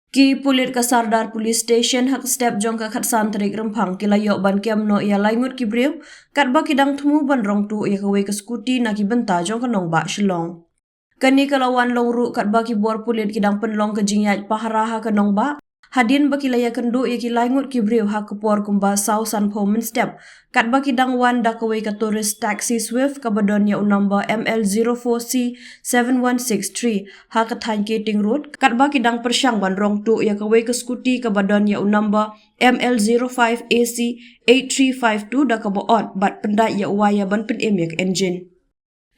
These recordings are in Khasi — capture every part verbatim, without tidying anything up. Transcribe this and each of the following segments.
Ki pulit ka Sardar Police Station ha ka step jong ka khatsan tarik Rymphang ki la ïoh ban kem noh ïa lai ngut ki briew katba ki dang thmu ban rong tuh ïa kawei ka scooty na ki bynta jong ka nongbah Shillong. Kane ka la wan long ruh katba ki bor pulit ki dang pynlong ka jingïaid pahara ha ka nongbah hadien ba ki la ïakynduh ïa ki lai ngut ki briew ha ka por kumba saw sanphew mynstep katba ki dang wan da kawei ka tourist taxi Swift kaba don ïa u number M L zero four C seven one six three ha ka thaiñ Keating Road katba ki dang pyrshang ban rong tuh ïa kawei ka scooty kaba don ïa u number M L zero five A C eight three five two da kaba ot bad pyndait ïa u wire ban pynim ïa ka engine.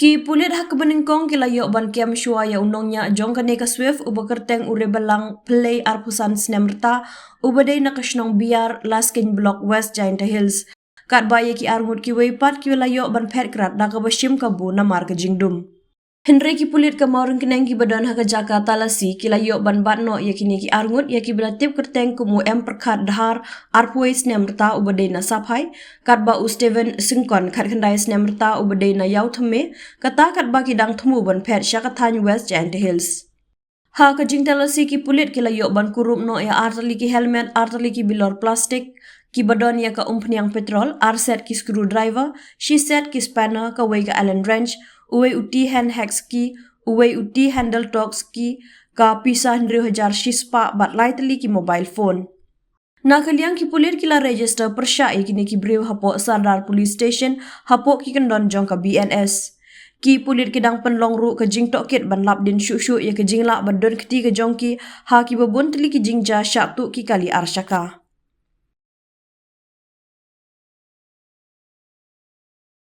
Ki pulit ha kaba nyngkong ki la ïoh ban kem shuwa ïa u nongñiah jong kane ka Swift uba kyrteng u Rebalang Pillay arphew san snem rta uba dei na ka shnong Biar, Laskin Block, West Jaintia Hills. Katba ïa ki arngut kiwei pat ki la ïoh ban phet krat da kaba shim kabu namar ka jingdum. Hynrei ki pulit ka Mawryngkneng kiba don ha ka jaka talasi ki la ïoh ban bat noh ïa kine ki arngut ïa kiba la tip kyrteng kum u M Pyrkhat Dhar arphew wei snem rta uba dei na Saphai, katba u Steven Syngkon khatkhyndai snem rta uba dei na Ïawthymme, kata katba ki dang thmu ban phet sha ka thaiñ West Jaintia Hills. Ha ka jingtalasi ki pulit ki la ïoh ban kurup noh ïa ar tylli ki helmet, ar tylli ki bilor plastik kiba don ïa ka umphniang petrol, ar set ki screwdriver, shi set ki spanner, kawei ka Allen wrench, uwei u T-hand hex key, uwei u T-handle torx key, ka pisa hynriew hajar shispah bad lai tylli ki mobile phone. Na ka liang ki pulit ki la register pyrshah ïa kine ki briew hapoh Sardar Police Station hapoh ki kyndon jong ka B N S. Ki pulit ki dang pynlong ruh ka jingtohkit ban lap dien shuh shuh ïa ka jinglah ba don kti ka jong ki ha kiba bun tylli ki jingjia shah tuh ki kali ar shaka.